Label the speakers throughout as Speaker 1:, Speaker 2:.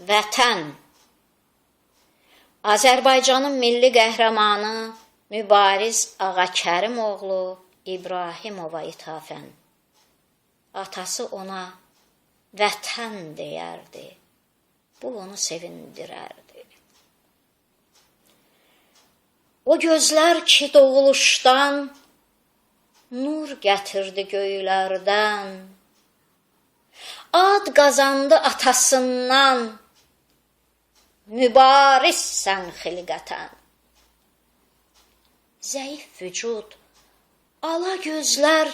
Speaker 1: Vətən. Azərbaycanın milli qəhrəmanı Mübariz Ağakərimoğlu İbrahimova ithafən. Atası ona vətən deyərdi. Bu onu sevindirərdi. O gözlər ki doğuluşdan nur gətirdi göylərdən. Ad qazandı atasından. Mübarizsən xilqətən. Zəif vücud, ala gözlər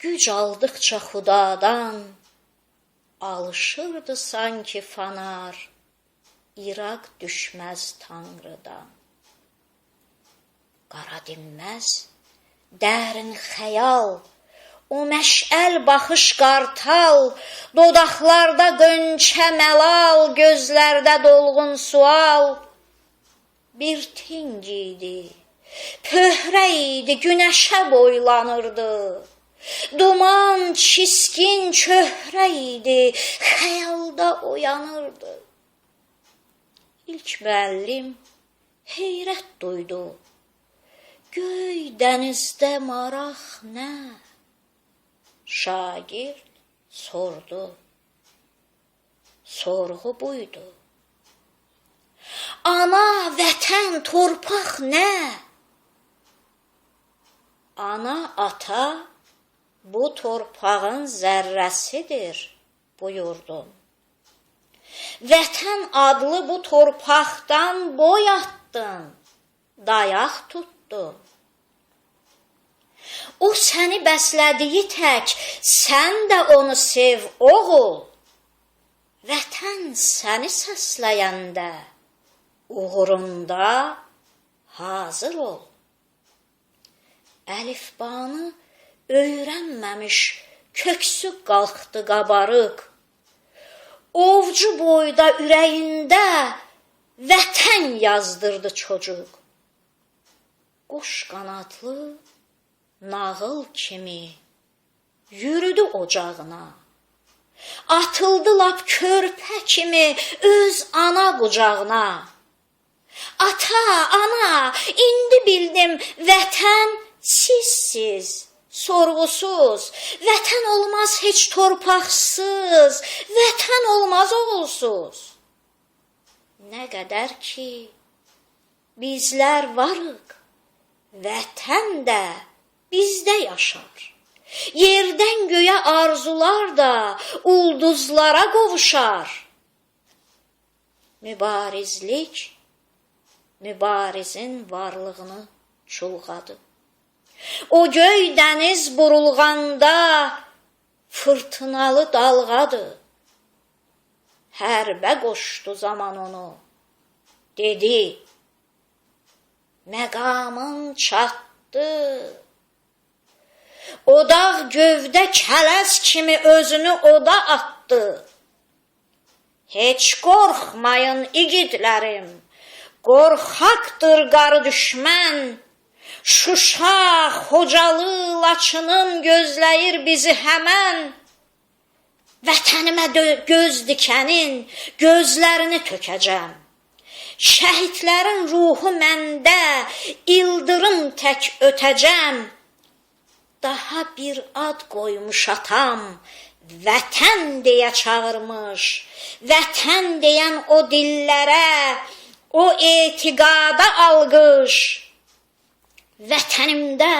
Speaker 1: güc aldıqca xudadan alışırdı sanki fanar, İraq düşməz Tanrıdan. Qara dinməz, dərin xəyal, o məşəl baxış qartal, dodaqlarda qönçə məlal, gözlərdə dolğun sual. Bir ting idi, pöhrə idi, günəşə boylanırdı. Duman, çiskin çöhrə idi, xəyalda oyanırdı. İlk müəllim heyrət duydu. Göy dənizdə maraq nə? Şagird sordu. Sorğu buydu. Ana, vətən, torpaq nə? Ana, ata bu torpağın zərrəsidir, buyurdum. Vətən adlı bu torpaqdan boy atdın, dayaq tutdun. O səni bəslədiyi tək, sən də onu sev, oğul. Vətən səni səsləyəndə, uğrunda hazır ol. Əlifbanı öyrənməmiş köksü qalxdı qabarıq. Ovcu boyda ürəyində vətən yazdırdı çocuq. Quş qanadlı nağıl kimi yürüdü ocağına. Atıldı lap körpə kimi öz ana qucağına. Ata, ana, indi bildim vətən sizsiz, sorğusuz. Vətən olmaz heç torpaqsız, vətən olmaz oğulsuz. Nə qədər ki bizlər varıq, vətən də bizdə yaşar. Yerdən göyə arzular da ulduzlara qovuşar. Mübarizlik mübarizin varlığını çulğadı. O göy dəniz burulğanda fırtınalı dalğadır. Hərbə qoşdu zaman onu. Dedi, məqamın çatdı. Odaq gövdə kələz kimi özünü oda atdı. Heç qorxmayın igidlərim, qorxaqdır qarı düşmən. Şuşa, Xocalı, Laçınım gözləyir bizi həmən. Vətənimə göz dikənin gözlərini tökəcəm. Şəhidlərin ruhu məndə, ildırım tək ötəcəm. Daha bir ad qoymuş atam, vətən deyə çağırmış. Vətən deyən o dillərə, o etiqada alqış. Vətənimdə,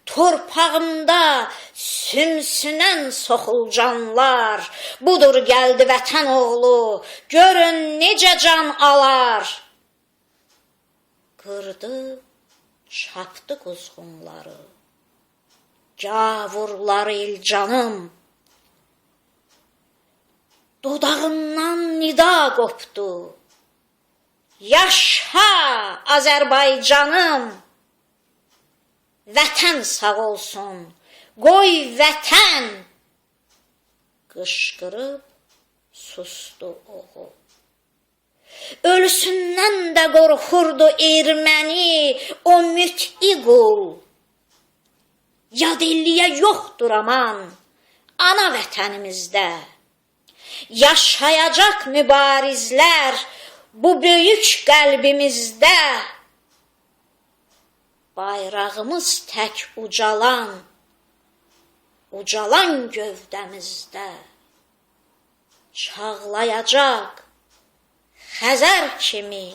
Speaker 1: torpağımda sümsünən soxulcanlar. Budur gəldi vətən oğlu, görün necə can alar. Qırdı, çapdı quzğunları. Gavurları ilcanım. Dodağından nida qopdu. Yaşa Azərbaycanım. Vətən sağ olsun. Qoy vətən. Qışqırıb sustu oğul. Ölüsündən də qorxurdu erməni, o müti qul. Yad elliyə yoxdur aman, ana vətənimizdə. Yaşayacaq mübarizlər bu böyük qəlbimizdə. Bayrağımız tək ucalan, ucalan gövdəmizdə. Çağlayacaq Xəzər kimi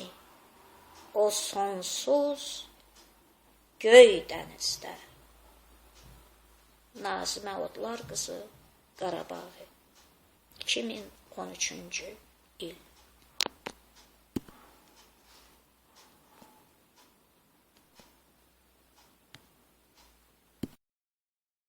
Speaker 1: o sonsuz göy dənizdə. Nazimə Odlar qızı Qarabağı, 2013-cü il.